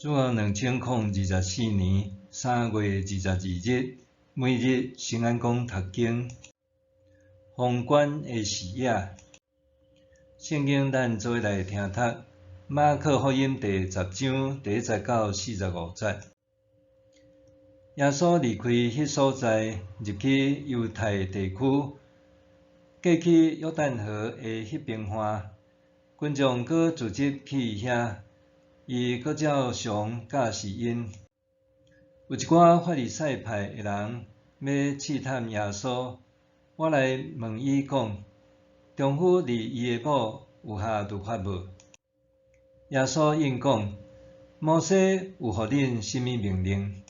主後2024年3月22日，每日新安讲读经，宏观的视野。圣经咱做伙来听读马可福音第十章第一节到45节。耶稣离开彼所在，入去犹太地区，过去约旦河的彼边岸，群众阁聚集去伊遐。伊阁照常教示𪜶。有一寡法利赛派的人欲试探耶稣，倚来问伊讲：丈夫离伊的某有合律法无？耶稣应讲：摩西有予恁啥物命令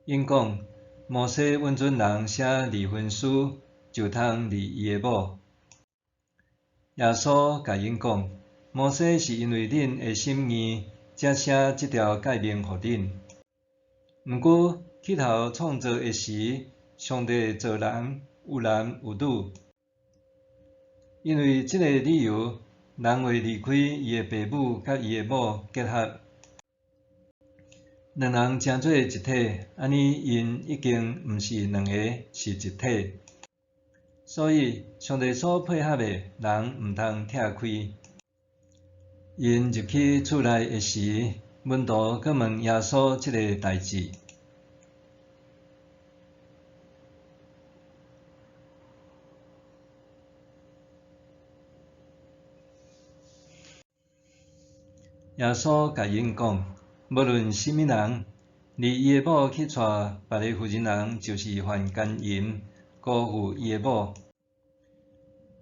？𪜶讲：摩西允准人写离婚书，就通离伊的某。耶稣共𪜶讲：摩西是因为恁的心硬，才写這条诫命予恁。毋过起头创造的时，上帝造人，有男有女。因为這个理由，人会离开伊的爸母，佮伊的某结合，两人成做一体，按呢𪜶已经毋是两个，是一体。所以，上帝所配合的，人毋通拆开。𪜶入去厝内的时，门徒阁问耶稣这个代志。耶稣共𪜶讲：无论啥物人，离伊的某去娶别个妇人人，就是犯奸淫，辜负伊的某。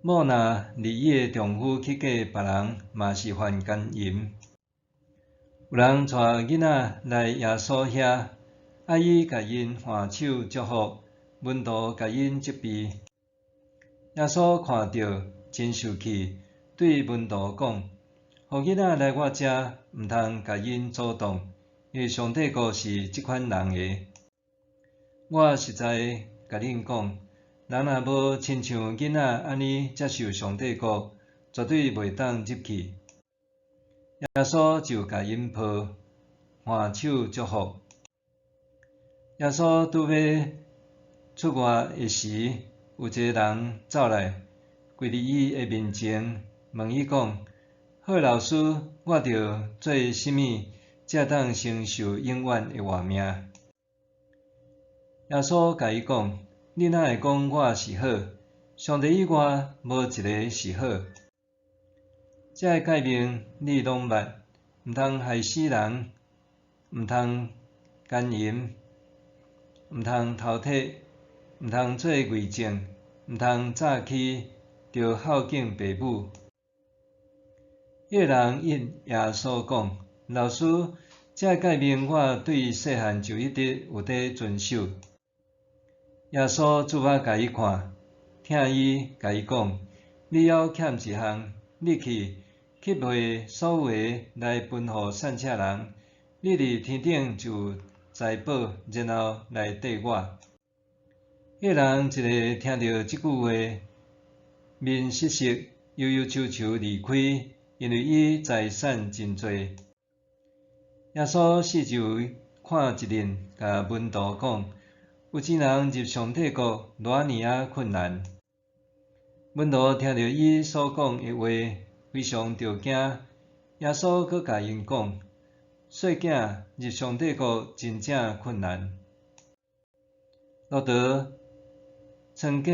某若离伊的丈夫去嫁别人，嘛是犯奸淫。有人带囡仔来耶稣遐，爱伊共𪜶按手祝福，门徒共𪜶责备。耶稣看著真受气，对门徒讲：予囡仔来我遮，毋通共𪜶阻挡，因为上帝国是这款人的。我实在共恁讲，人若无亲像囡仔按呢接受上帝国，绝对袂当入去。耶稣就共𪜶抱，按手祝福。耶稣拄欲出外的时，有一个人走来，跪伫伊的面前，问伊讲：好老师，我著做啥物才当承受永远的活命？耶稣共伊讲：你哪会讲我是好？上帝以外，无一个是好。这个诫命你拢捌：毋通害死人，毋通奸淫，毋通偷提，毋通做伪证，毋通诈欺，著孝敬爸母。彼个人应耶稣讲：老师，这个诫命我对细汉就一直有伫遵守。耶稣注目共伊看，疼伊，共伊讲：你犹欠一项，你去，去卖所有的来分予散赤人，你伫天顶就有财宝，然后来缀我。彼个人一下听著这句话，面失色，忧忧愁愁离开，因为伊财产真济。耶稣四周围看一阵，共门徒讲：有钱人入上帝国，偌尔仔困难。门徒听著伊所讲的话，非常著惊。耶稣阁共𪜶讲：细囝入上帝国真正困难。骆驼穿过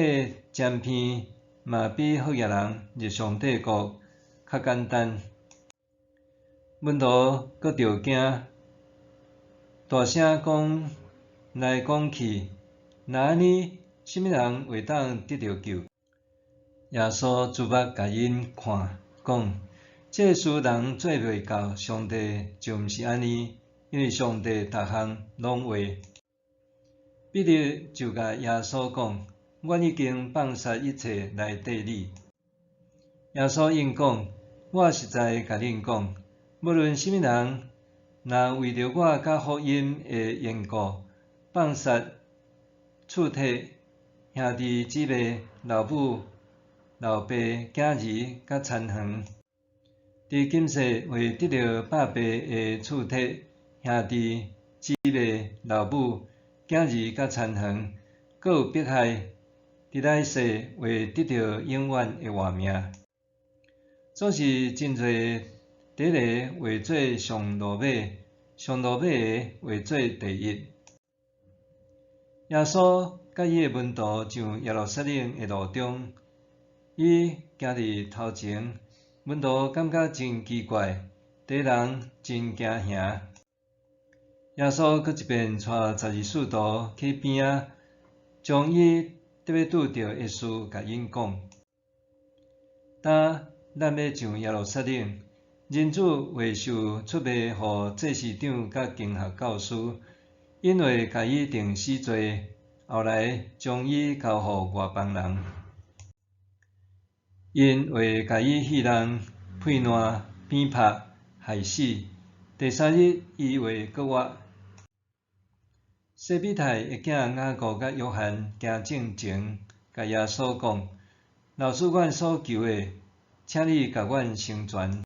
针鼻，嘛比好额人入上帝国较简单。门徒阁著惊，大声讲来讲去：若按呢，啥物人会当得著救？耶稣注目共𪜶看，讲：这事人做袂到，上帝就毋是按呢，因为上帝逐项拢会。彼得就共耶稣讲：阮已经放捒一切来缀你。耶稣应讲：我实在共恁讲，无论啥物人，若为著我佮福音的缘故，放捒厝宅、兄弟姊妹、老母、老爸、囝儿佮田园，伫今世会得著百倍的厝宅、兄弟、姊妹、老母、囝兒佮田園，閣有迫害，佇來世會得著永遠的活命。總是真濟第一个會做上落尾，上落尾的會做第一。耶穌佮伊的門徒上耶路撒冷的路中，伊行佇頭前，門徒感覺真奇怪，佇人真驚嚇。耶穌閣一遍帶十二使徒去邊仔，將伊得欲拄著的事共𪜶講。當咱欲上耶路撒冷，人子會受出賣予祭司長佮經學教師，𪜶會共伊定死罪，後來將伊交予外邦人。𪜶會共伊戲弄、屁爛、鞭拍、害死。第三日，伊會閣活。西庇太的囝雅各佮約翰行進前，共耶穌講：老師，阮所求的，請你共阮成全。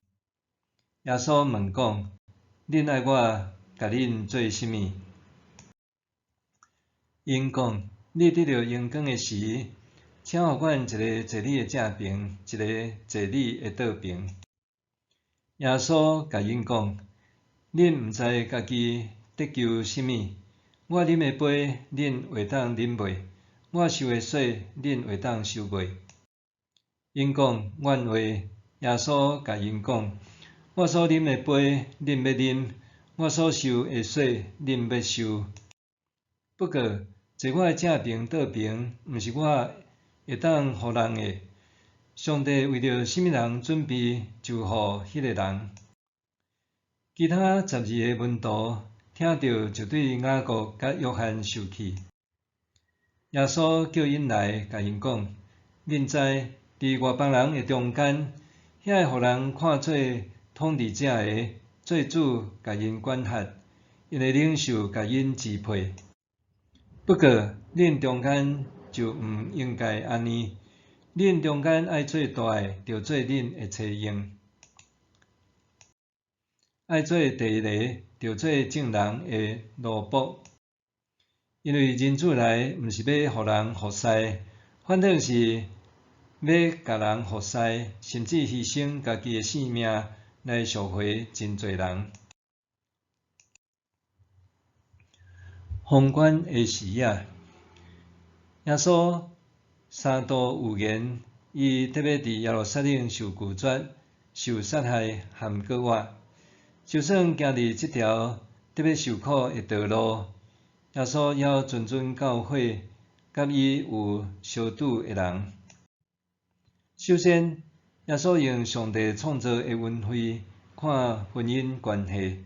耶穌問講：恁愛我共恁做啥物？𪜶講：你得著榮光的時，請予阮一个坐你的正爿，一个坐你的倒爿。耶穌共𪜶講：恁毋知家己佇求啥物。我啉的杯，恁會當啉袂？我受的洗，恁會當受袂？𪜶講：阮會。耶穌共𪜶講：我所啉的杯，恁欲啉；我所受的洗，恁欲受。不過，坐我的正爿倒爿，毋是我會當予人的。上帝為著啥物人準備，就予彼个人。其他十二个門徒聽著，就對雅各佮約翰受氣。耶穌叫𪜶來，共𪜶講：恁知，佇外邦人的中間，遐个予人看做統治者的，做主共𪜶管轄，𪜶的領袖共𪜶支配。不過，恁中間就毋應該按呢。恁中間愛做大的，著做恁的差役；愛做第一个，著做眾人的奴僕。因為人子來，毋是欲予人服侍，反轉是欲共人服侍，甚至犧牲家己的性命來贖回真濟人。宏觀的視野，耶穌三度預言，伊得欲佇耶路撒冷受拒絕、受殺害和閣活。就算行佇這條得欲受苦的道路，耶穌猶諄諄教誨，佮伊有相拄的人。首先，耶穌用上帝創造的恩惠看婚姻關係，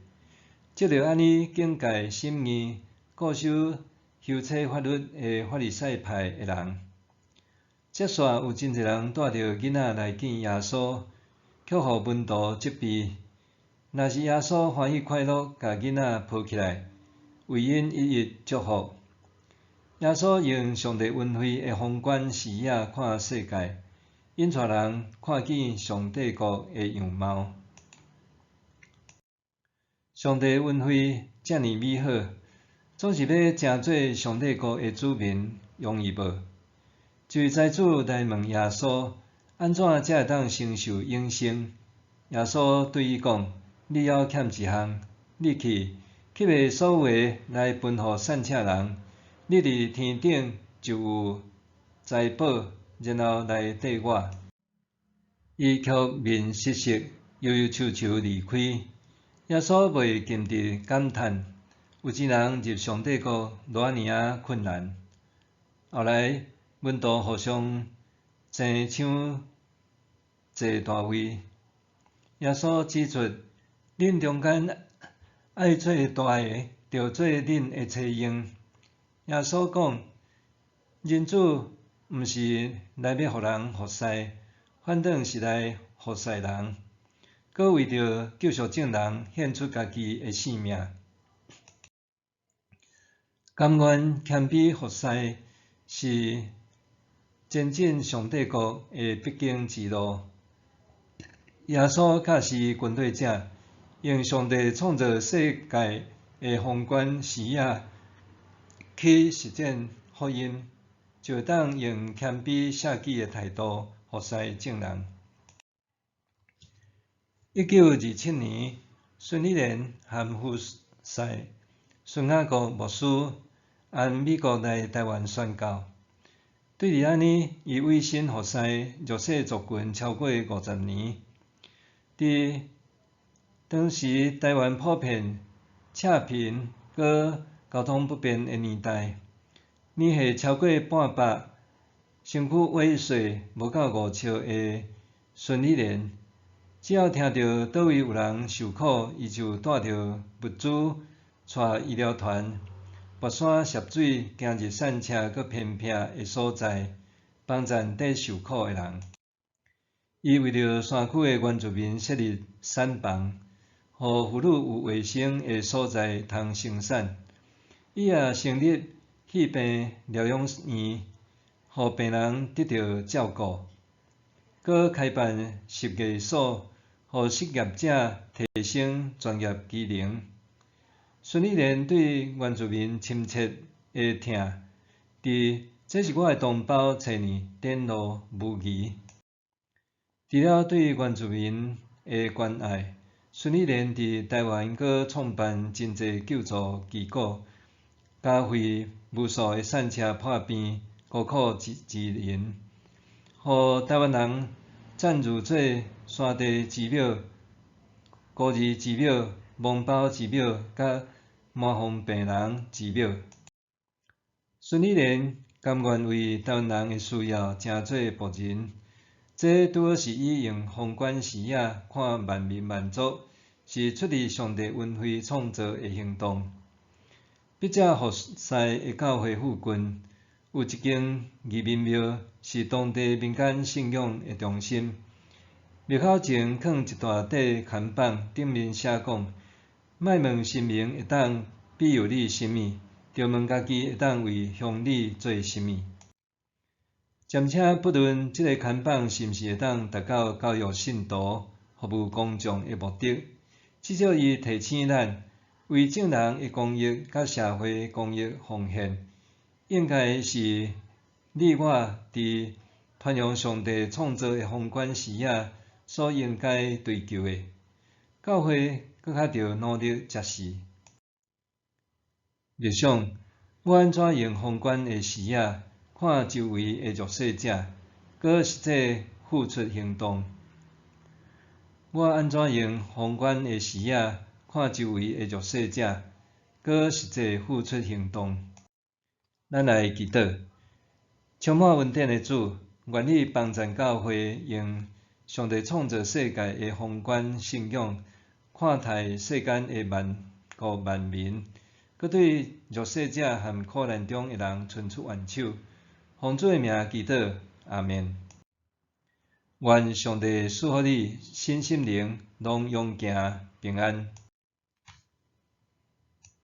藉著按呢警戒審議、固守休妻法律的法利賽派的人。接續有真濟人帶著囡仔來見耶穌，卻予門徒責備。若是耶穌歡喜快樂，共囡仔抱起來，為𪜶一一祝福。耶穌用上帝恩惠的宏觀視野看世界，引帶人看見上帝國的樣貌。上帝恩惠遮爾美好，總是欲成做上帝國的子民容易無？一位財主來問耶穌：按怎才會當承受永生？耶穌對伊講：你猶欠一項，你去，去賣所有的來分予散赤人，你佇天頂就有財寶，然後來綴我。伊卻面失色，憂憂愁愁離開。耶穌袂禁得感嘆：有錢人入上帝國偌爾仔困難。後來門徒互相爭搶坐大位。耶穌指出：恁中間愛做大的，著做恁的差役。耶穌講：人子毋是來欲予人服侍，反轉是來服侍人，閣為著救贖眾人獻出家己的性命。甘願謙卑服侍是前進上帝國的必經之路。耶穌教示軍隊者，用上帝創造世界的宏觀視野去實踐福音，就會當用謙卑捨己的態度服侍眾人。1927年，孫理蓮和夫婿孫雅各牧師按美國來台灣宣教。對佇按呢，伊委身服侍弱勢族群超過50年。佇當時台灣普遍赤貧閣交通不便的年代，年歲超過半百、身軀萎縮無夠5尺的孫理蓮，只要聽著佗位有人受苦，伊就帶著物資，帶醫療團，跋山涉水，行入山車閣偏僻的所在，幫贊佇受苦的人。伊為著山區的原住民設立產房，予婦女有衛生的所在通生產。伊也成立肺病療養院，予病人得著照顧。閣開辦失業所，予失業者提升專業技能。孫理蓮對原住民深切的疼，佇這是我的同胞冊呢展露無遺。除了對原住民的關愛，孫理蓮佇台灣閣創辦真濟救助機構，教會無數的散赤破病孤苦之人，予台灣人讚譽做山地之母、孤兒之母、亡胞之母，佮麻風病人之母。孫理蓮甘願為台灣人的需要成做僕人，這拄好是伊用宏觀視野看萬民萬族，是出自上帝恩惠創造的行動。筆者服侍的教會附近有一間義民廟，是當地民間信仰的中心。廟口前囥一大塊看板，頂面寫講：莫問神明會當庇佑你啥物，著問家己會當為鄉里做啥物。暫且不論這个看板是毋是會當達到教育信徒、服務公眾的目的，至少伊提醒咱，為眾人的公益佮社會公益奉獻，應該是你我佇傳揚上帝創造的宏觀視野所應該追求的。教會閣較著努力才是。默想，我按怎用宏觀的視野看周圍的弱勢者，閣實際付出行動？我按怎用宏觀的視野看周圍的弱勢者，閣實際付出行動？咱來祈禱，充滿恩典的主，願你幫贊教會用上帝創造世界的宏觀信仰，看待世間的萬國萬民，閣對弱勢者和苦難中的人伸出援手。奉主的名祈禱，阿們。願上帝賜福你，身心靈攏勇健平安。